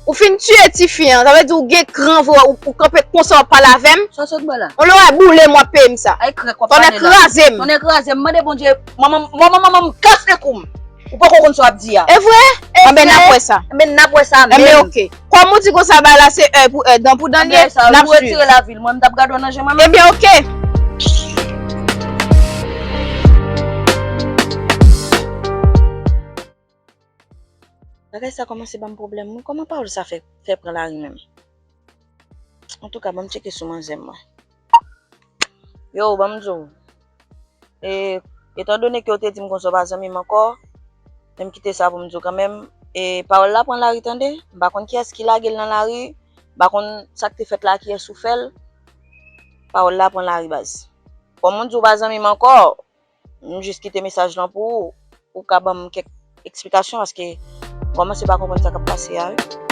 Ou fin tiye tifi an, sa vle di ou gen kran vre, ou, ou kanpe konsa w ap pale avè m? Sa w sot bò la? On lè w boule m w ap peye m sa. Ay, krèk w ap pale la. Tonnè kraze m. Tonnè kraze m, mande Bondye, manman, manman, manman m kase kou m. Ou poko konn sa w ap di a. E vre? Anben, n ap wè sa. Anben, n ap wè sa menm. Anben, oke. Kòm ou di konsa, bagay la se èy pou èy, dan pou dan l ye, n ap swiv. Ou retire lavi l, mwen, m t ap gade w nan je mwen menm. Ebyen, oke. Bagay sa kòmanse ban m pwoblèm, wi. Kòman pawòl sa fè, fè pran lari menm? Antouka, ban m tcheke sou manzè m, mwen. Yo, ban m di w. E, etandone ke w te di m konsa w pa zanmi m ankò, men m kite sa pou m di w kanmenm. E, pawòl la pran lari, tande. M pa konn kiyès ki lage l nan lari, m pa konn sa k te fèt la, kiyès ou fè l. Pawòl la pran lari, baz. Kòm m di w pa zanmi m ankò, m jis kite mesaj lan pou ou, ou ka ban m kèk eksplikasyon, paske m kòmanse pa konprann sa k ap pase a, wi.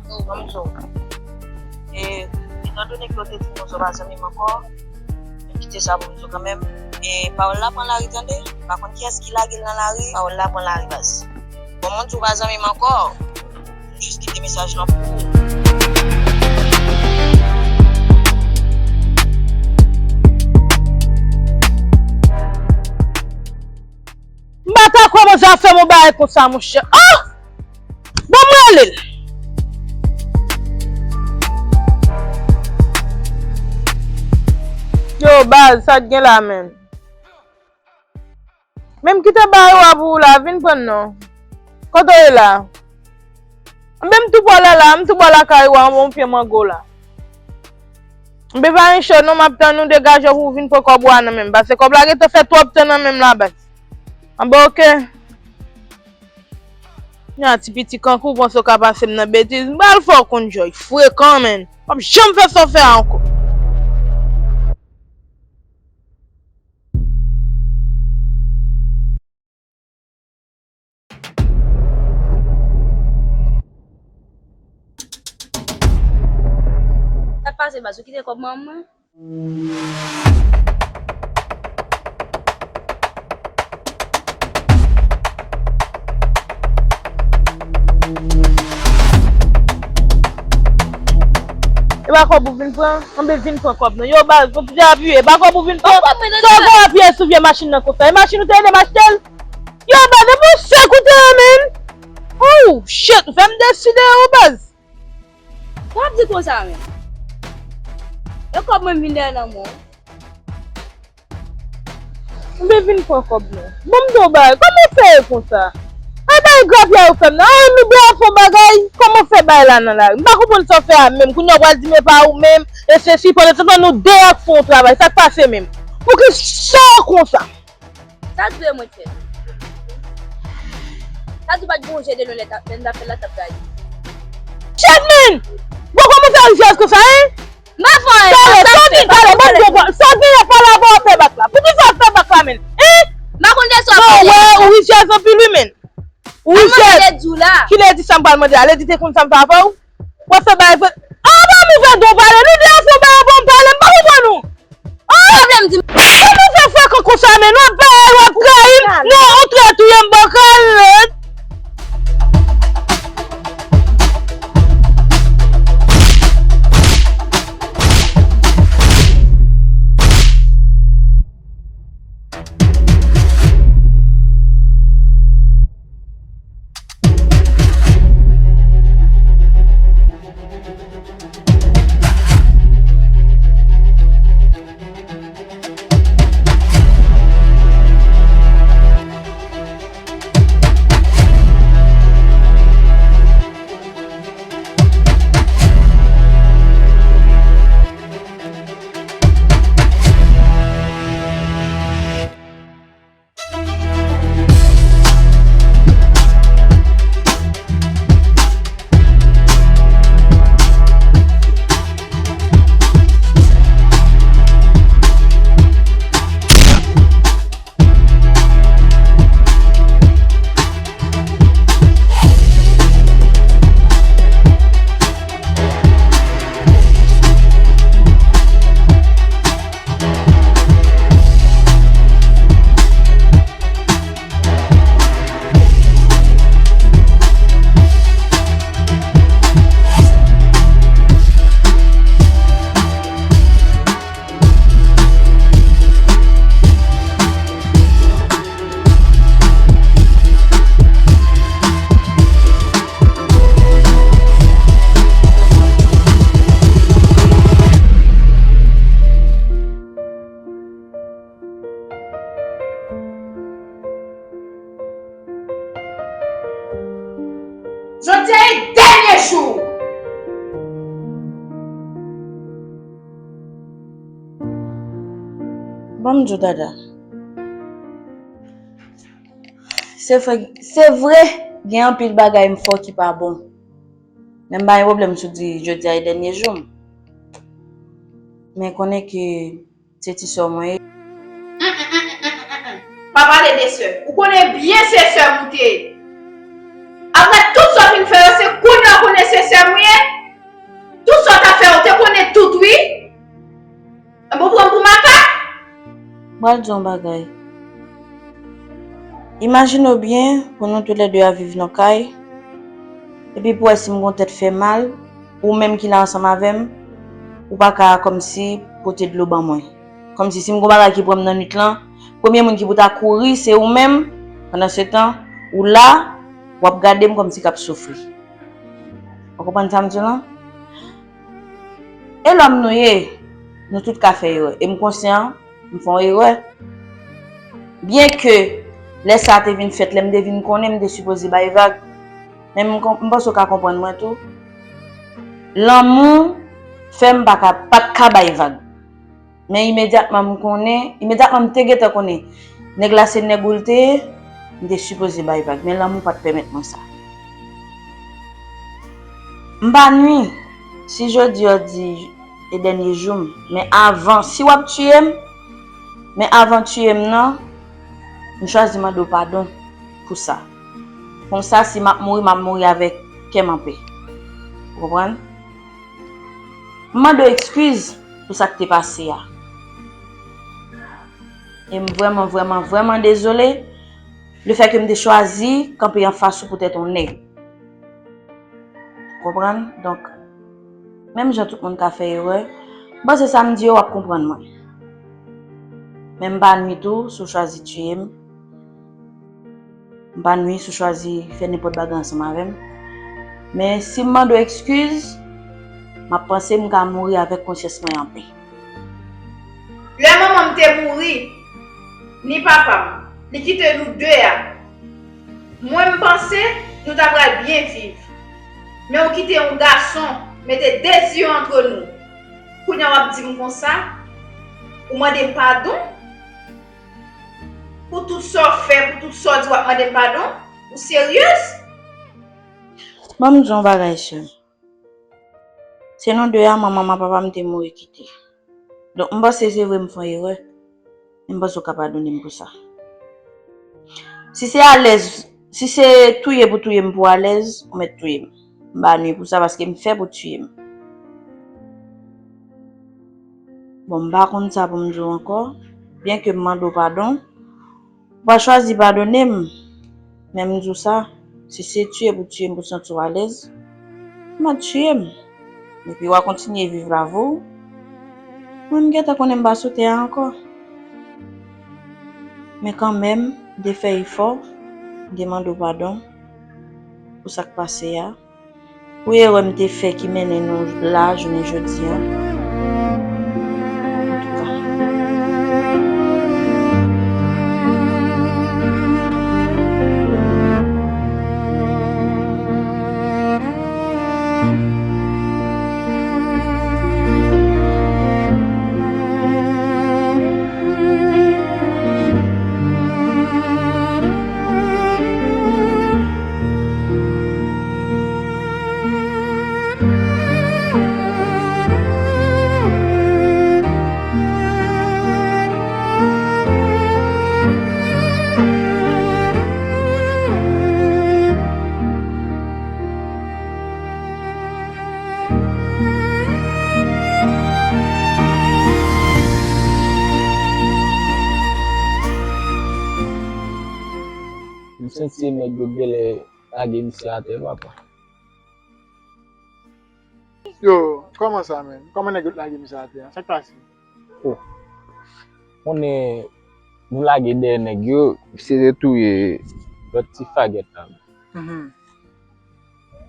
Yo, ban m di w. E, etandone ke w te di m konsa w pa zanmi m ankò, men kite sa pou m di w kanmenm. E, pawòl la pran lari, tande. M pa konn kiyès ki lage l nan lari, pawòl la pran lari, baz. Bon, m di w pa zanmi m ankò. M jis kite mesaj lan pou ou. M pa ta kwè manzè ap fè m yon bagay konsa, monchè. Oh! Bon, m rele l. Yo, baz, sa k gen la menm? Menm kite bagay ou a pou ou la, vin pran non. Kote w ye la? Anben m tou pwè la la, m tou pwè lakay ou a, anba yon pye mango la. Anben pa gen cho non, m ap tann ou degaje w pou w vin pran kòb ou a nan men m, paske kòb la gentan fè twòp tan nan men m la, baz. Anben oke. Yon ti piti kankou, w panse w ka pase m nan betiz? M pral fè w konn jòj frekan, menn. W ap janm fè sa w fè a ankò. Sa k pase, baz? Ou kite kòb manman m? E pa kòb ou vin pran? Anben vin pran kòb nan. Yo, baz, kontinye apiye. E pa kòb ou vin pran? Sa w konn apiye sou vye machin nan konsa? E machin ou te ede m achte l? Yo, baz, e pou sèk ou te ye, menn. Oh, shit, ou fè m deside, yo, baz. Sa w ap di konsa menm? E kòb mwen vin dèyè nan men w. M vle vin pran kòb mwen. Bon, m di w bagay, kòman w fè ye konsa? Ay, bagay grapya yo fè m nan. Ay, nou de ap fè yon bagay, kòman w fè bagay la nan lari? M pa konprann sa w fè a menm. Kounye a w pral di m e pa ou menm, e sesi, pandan se tan nou de ap fè yon travay. Sa k pase menm? Poukisa w konsa? Sa dwe mwen fè? Sa di w pa t gon je de lwen lè n t ap fè l la t ap gaye. Jasmine! Bon, kòman w fè rijyèz konsa, en? M pa fè anyen. Talè, sa w gen, talè, ban m di w, sa w genyen pale avan w ap fè bak la. Poukisa w ap fè bak la, menn? En? M pa konn de sa w ap pale. Non, wè, ou rijyèz anpil, wi, menn. Ou rijyèz. Kilè di sa m pral mande a? Lè di te konn sa m fè avè w? W ap fè bagay fre. Ah, ban m ouvè do pale. Nou de ap fè yon bagay, ban m pale. M pa konprann ou. Ah! Pwoblèm di m. Kòman w fè frekan konsa, menn? W ap bay, w ap trayi m. Non, ou trèt ou ye, m bòkal. Jodi a e dènye jou w. Ban m di w, Dada. Se vre, se vre, gen anpil bagay m fè w ki pa bon. Men m pa gen pwoblèm si w di jodi a e dènye jou m. Men konnen ke se ti sè w mwen ye. Pa pale de sè. Ou konnen byen se sè m ou te ye. Apre tout sa w fin fè yo, se kounye a w konnen se sè m ou ye? Tout sa w t ap fè yo, w te konnen tout, wi. Enben, w pran m pou makak? M pral di w yon bagay. Imajine w byen pou nou toulède ap viv nan kay, epi pou wè si m gon tèt fè mal, ou menm ki la ansanm avè m, ou pa ka kòmsi pote dlo ban mwen. Kòmsi si m gon bagay ki pran m nan nwit lan, premye moun ki pou ta kouri se ou menm, pandan se tan, ou la, w ap gade m kòmsi k ap soufri. Ou konprann sa m di w lan? E lòm nou ye. Nou tout ka fè erè. E m konsyan, m fè yon erè. Byenke lè sa a te vin fèt, lè m te vin konnen, m te sipoze bay vag. Men m kon- m panse w ka konprann mwen tou. Lanmou fè m pa ka, pa t ka bay vag. Men imedyatman m konnen, imedyatman m te gentan konnen nèg la se nèg ou l te ye, m te sipoze bay vag. Men lanmou pa t pèmèt mwen sa. M pa nwi. Si jodi a w di e dènye jou m, men avan, si w ap tiye m, men avan tiye m nan, m chwazi mande w padon pou sa. Konsa, si m ap mouri, m ap mouri avèk kè m anpè. Ou konprann? M mande w ekskiz pou sa k te pase a. E m vrèman, vrèman, vrèman dezole lefètke m te chwazi kanpe anfas ou poutèt yon nèg. Konprann? Donk, menm jan tout moun ka fè erè, m panse sa m di yo, w ap konprann mwen. Men m pa nwi tou si w chwazi tiye m. M pa nwi si w chwazi fè nenpòt bagay ansanm avè m. Men si m mande w ekskiz, m ap panse m ka mouri avèk konsyans mwen anpè. Lè manman m te mouri, ni papa m, li kite nou de a. Mwen, m panse nou ta pral byen viv. Men ou kite yon gason mete de zye antre nou. Kounye a w ap di m konsa? Ou mande m padon? Pou tout sa w fè, pou tout sa w di, w ap mande m padon? Ou seryez? Ban m di w yon bagay, sè m. Se nou de a manman m ak papa m te mouri kite. Donk, m panse se vre m fè yon erè, men m panse w ka padone m pou sa. Si se alèz, si se touye pou touye m pou alèz, ou mèt touye m. M pa nwi pou sa paske m fè pou tiye m. Bon, m pa konn sa pou m di w ankò, byenke m mande w padon, ou pa chwazi padone m, men m di w sa, si se tiye pou tiye m pou santi w alèz, m ap tiye m. Epi w a kontinye viv lavi w. Mwen, m gentan konnen m pa sou tè a ankò. Men kanmenm, m te fè efò, m te mande w padon pou sa k pase a. Pou erè m te fè ki mennen nou la jounen jodi a. Antouka. M santi nèg yo genlè lage misye atè, papa. Yo, kòman sa, menn? Kòman nèg yo t lage misye atè a? Sa k pase? Oh. Konnen nou lage dèyè nèg yo, misye te touye lòt ti fagèt la. Mhm.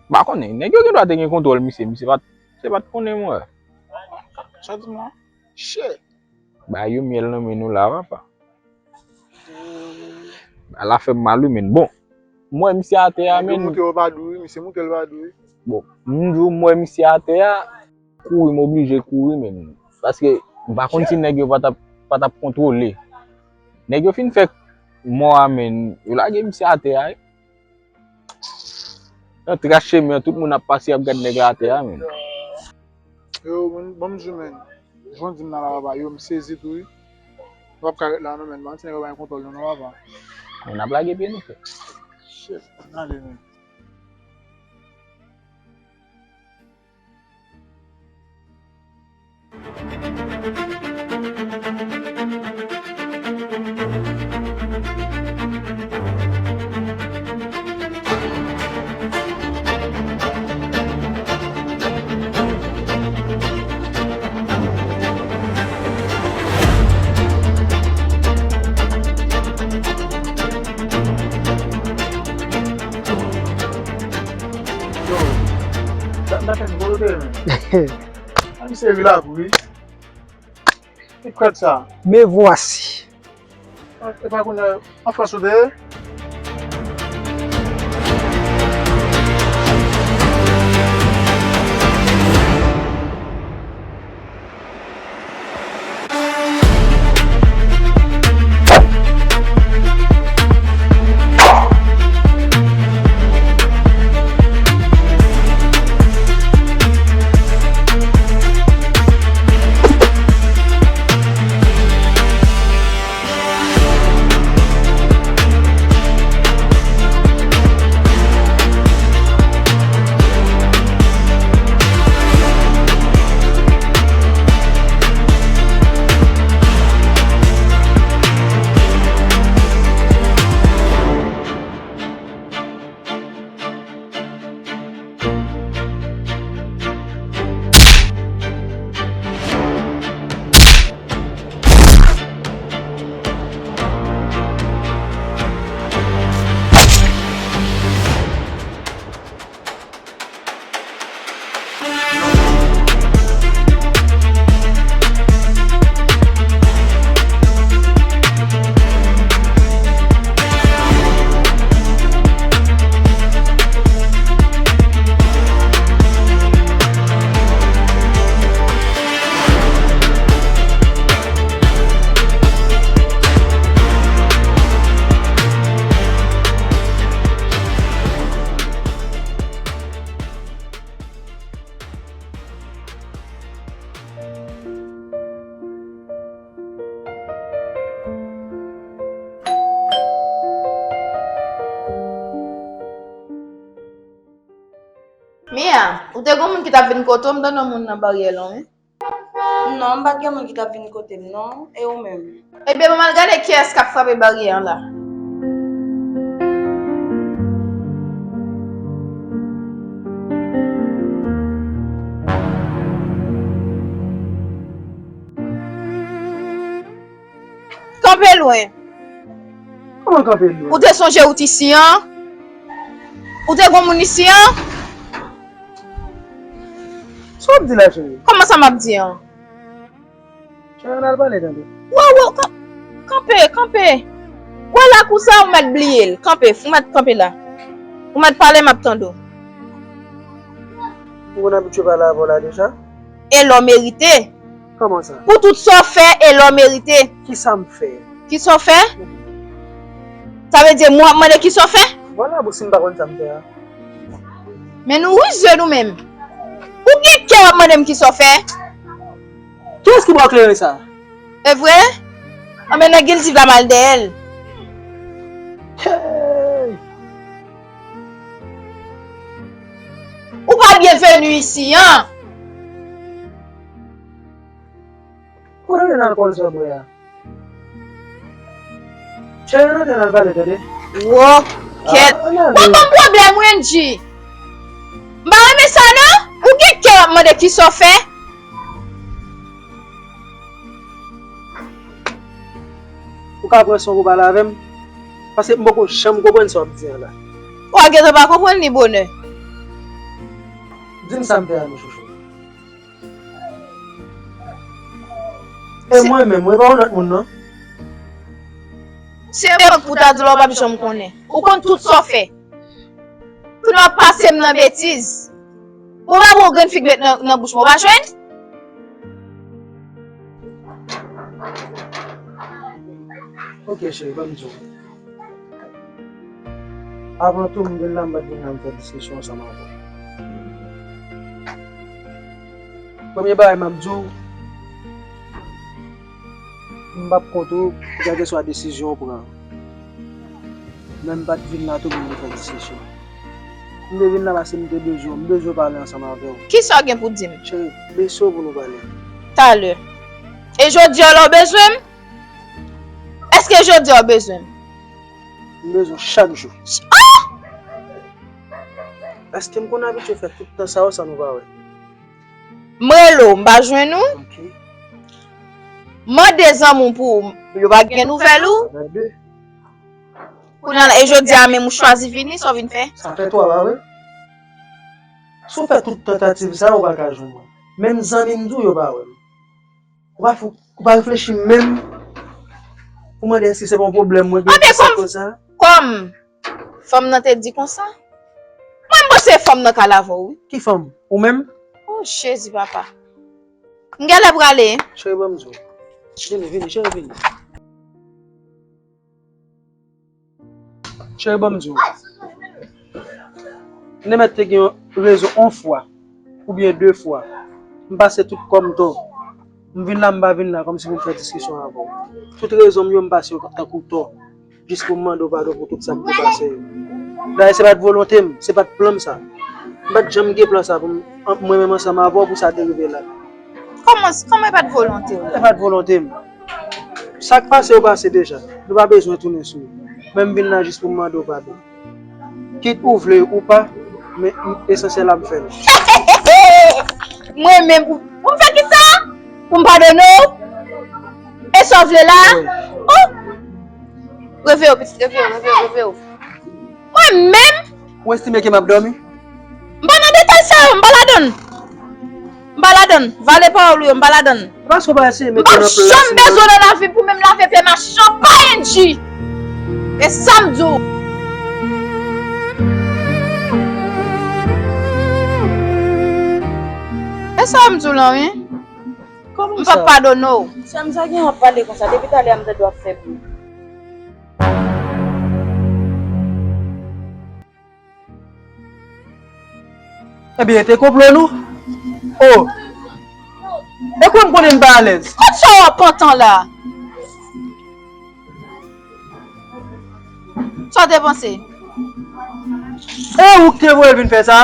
M pa konnen, nèg yo gendwa te gen kontwòl misye, misye pa t, misye pa t konnen, mwen. Sa di m la? Shit. Ba yo myèl nan men nou la, papa. Ala fè m mal, wi, men. Bon, m wè misye atè a, men. Misye moute l pa dou, wi, misye moute l pa dou, wi. Bon, m di w, m wè misye atè a, kouri, m oblije kouri, men. Paske m pa konn si nèg yo pa t ap, pa t ap kontwole. Nèg yo fin fè mò a, men. Yo lage misye atè a, wi. Nan tras chemen an, tout moun ap pase, ap gad nèg la atè a, men. Yo, ban m di w, men. Jan w di m nan la, papa, yo, m sezi tou, wi. Nou p ap ka ret la, non, men. Ban ti nèg yo pa gen kontwòl, non, non, papa. Men n ap lage pye nou, frè. Shit, ann ale, men. Yo, sa, sa fè m volote, men. A misye ri la, wi. Ki krèt sa? Me voici. E pa kounye a, an Frans ou te ye? Mia, ou te gon moun ki t ap vin kote w, m tande yon moun nan baryè lan wi. Non, m pa t gen moun ki t ap vin kote m non, e ou menm? Ebyen, ban m al gade kiyès k ap frape baryè an la. Kanpe lwen. Kòman kanpe lwen? Ou te sonje ou t isi an? Ou te gon moun isi an? Sa w ap di la, cheri? Kòman sa m ap di an? Cheri, ann al pale, tande. Wow, wow, kan-, kanpe, kanpe. Wè lakou sa, ou mèt bliye l. Kanpe, ou mèt kanpe la. Ou mèt pale, m ap tande w. Ou konn abitye pale avè w la deja? E lè w merite. Kòman sa? Pou tout sa w fè, e lè w merite. Kisa m fè? Kisa w fè? Sa vle di, mwen ap mande kisa w fè? Vwala, bon, si m pa konn sa m fè a. Men nou rize nou menm. Ou gen kè w ap mande m kisa w fè? Kiyès ki ba w kleren sa? E vre? Anben nèg Gildiv la m al dèyè l. Hey! Ou pa byenveni isi an. Kote w te nan alkòl sa w bwè a? Cheri, nou te nan pale, tande. Wokèt. Ah, w ap ban m pwoblèm, Wendy. M pa renmen sa, non. Ou gen kè w ap mande kisa w fè? Ou ka pran san w pou pale avè m? Paske m poko janm konprann sa w ap di an la. Ou gentan pa konprann li bonè. Di m sa m fè a, non, chouchou. E mwen menm, mwen pa yon lòt moun, non. Se mwen k pou ta di w la, w p ap janm konnen. Ou konn tout sa w fè. Pou nou ap pase m nan betiz. Bon, w pa bon grenn fig met nan, nan bouch mwen, w pa jwenn? Ok, cheri, ban m di w. Avan tou, m vin la, m pa t vin la, m fè diskisyon ansanm avè w. Premye bagay m ap di w, m p ap kont ou, kèlkeswa desizyon w pran. Men m pa t vin la tou pou m te fè disisyon. M te vin la paske m te bezwen w, m bezwen pale ansanm avè w. Kisa w gen pou di m? Cheri, bese w pou nou pale. Talè. E jodi a la w bezwen m? Èske jodi a w bezwen m? M bezwen w chak jou. Ah! Èske m konn abitye fè tout tan sa yo san nou pa wè? M rele w, m pa jwenn ou. Ok. Mande zanmi w pou ou, yo pa gen nouvèl ou. Sa fè de. Kounye a la, e jodi a menm ou chwazi vini, sa w vin fè? Sa fè twa, pa vre? Si w fè tout tantativ sa yo, ou pa ka jwenn mwen. Menm zanmi m tou, yo pa wè m. Ou pa fou. Ou pa reflechi menm pou mande èske se pa yon pwoblèm mwen gen ki sa koz sa? Kòm fanm nan te di konsa, mwen m panse fanm nan ka lave w, wi. Ki fanm? Ou menm? Oh, Jezi, papa. M genlè prale. Cheri, ban m di w. Vini, vini, cheri, vini. Cheri, ban m di w. M te mèt te gen rezon yon fwa, oubyen de fwa. M pase tout kò m to. M vin la, m pa vin la kòmsi pou m fè diskisyon avè w. Tout rezon m yo, m pase yo tankou to. Jis pou m mande w padon pou tout sa m te pase yo. Dayè, se pa t volonte m, se pa t plan m sa. M pa t janm gen plan sa pou m, ant mwen menm ansanm avè w pou sa te rive la. Kòman, kòman e pa t volonte w? E pa t volonte m. Sa k pase yo pase deja. Nou pa bezwen tounen sou yo. Men m vin la jis pou m mande w padon. Kit ou vle ou pa, men esansyèl la m fè l. Mwen menm pou, pou m fè kisa? Pou m padone w? E sa w vle la? Wi. Oh! Reve w, pitit, reve w, reve w, reve w. Mwen menm? Ou estime ke m ap dòmi? M pa nan detay sa yo, m pa ladann. M pa ladann. Vale pawòl ou yo, m pa ladann. Paske w pa eseye mete nan plas mwen. M p ap janm bezwen nan lavi pou menm lave pye m ak chanpay N G. E sa m di w. E sa m di w lan, wi. Kòman sa? M p ap padone w. Sa m sa gen w ap pale konsa? Depi talè a m tande w ap fè bri. Ebyen, e te konplo nou? Oh! E kwè m konnen n pa alèz. Kot sa w ap pantan la? Sa w te panse? E ou ki te voye l vin fè sa?